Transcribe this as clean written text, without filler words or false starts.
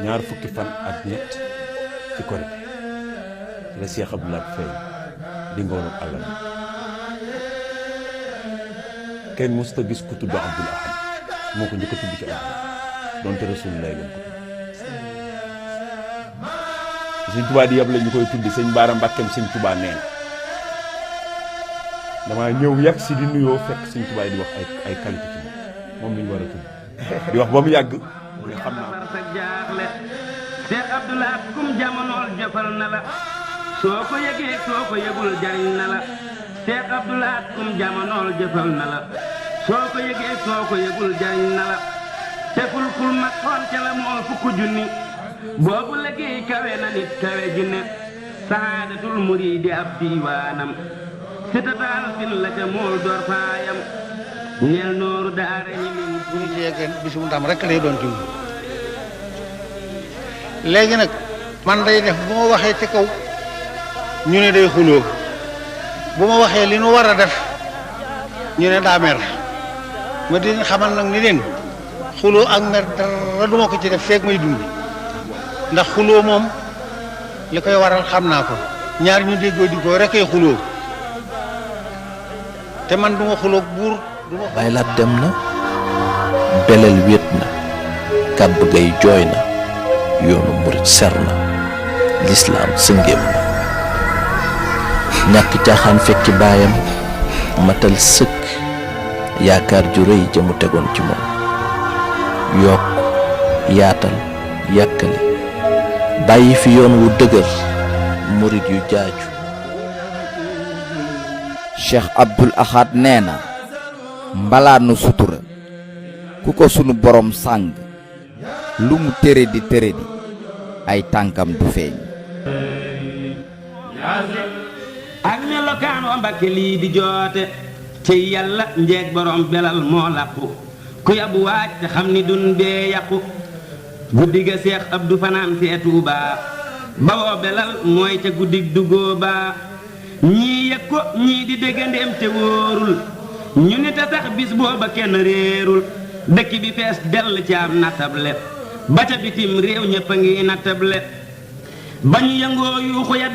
ñaar fukki fan ak ñett ci Korite la Cheikh Abdou Lahad feeñ di ngoonu àllam kenn mosut a gis ku tudd Abdoul Ahad moo ko njëkk a tudd ci àdduna donte Rasulullah lañ ko tudd Sëñ Tuubaa di yable ñu koy tuddi sëñ Baara Mbàkkeem sëñ Tuubaa nee na damaa ñëw yàgg si di nuyoo fekk sëñ Tuubaa di wax ay qualité ci moom la ñu war a tudd di wax ba mu yàgg mu ne xam naa Cheikh Abdou Lahad kum jamonool jëfal na la soo ko yëgee soo ko yëgul jariñ na la Cheikh Abdou Lahad kum jamonool jëfal na la soo ko yëgee soo ko yëgul jariñ na la te fulkul mag xoon ca la mool fukk junni boobu liggéey kawe na nit kawe junne saadatul muriidi ab diiwaanam si tataal fin la ca mool door faayam ngeel nooru daara ñi min bu ñu yeggee bisu ndam rek lay doon ci léegi nag man day def bu ma waxee ci kaw ñu ne day xuloo bu ma waxee li nu war a def ñu ne daa mer ma di xamal nag ni leen xuloo ak mer dara duma ko ci def feeg may dund ndax xuloo moom li koy waral xam naa ko ñaar ñu déggoo di ko rek ay xuloo te man duma xuloo buur duma Baay Laat dem na beleel wéet na kàbb gay jooy na yoonu murit ser na lislaam sëngéem na ñàkk caaxaan fekki baayam matal sëkk yaakaar ju rëy jëmu tegoon ci moom yokk yaatal yàkkali bàyyi fi yoon wu dëgër murit yu jaaju. Cheikh Abdoul Ahad nee na mbalaanu sutura ku ko sunu borom sàng lu mu tërëdi tërëdi ay tànkam du feeñ. ak melokaan wa Mbakke lii di joote ci yàlla njeeg borom belal moo làqu ku yabu waaj te xam ni dun bee yàqu guddi ga Seex Abdu fanaan see Tuubaa ba woo belal mooy ca guddig dugoo baa ñii yëg ko ñii di déggandeem te wóorul ñu ni te sax bis booba kenn réerul dëkk bi fees dell ci am nattable ba ca bitim réew ñëpp a ngi nattable ba ñu yëngoo yuuxu ya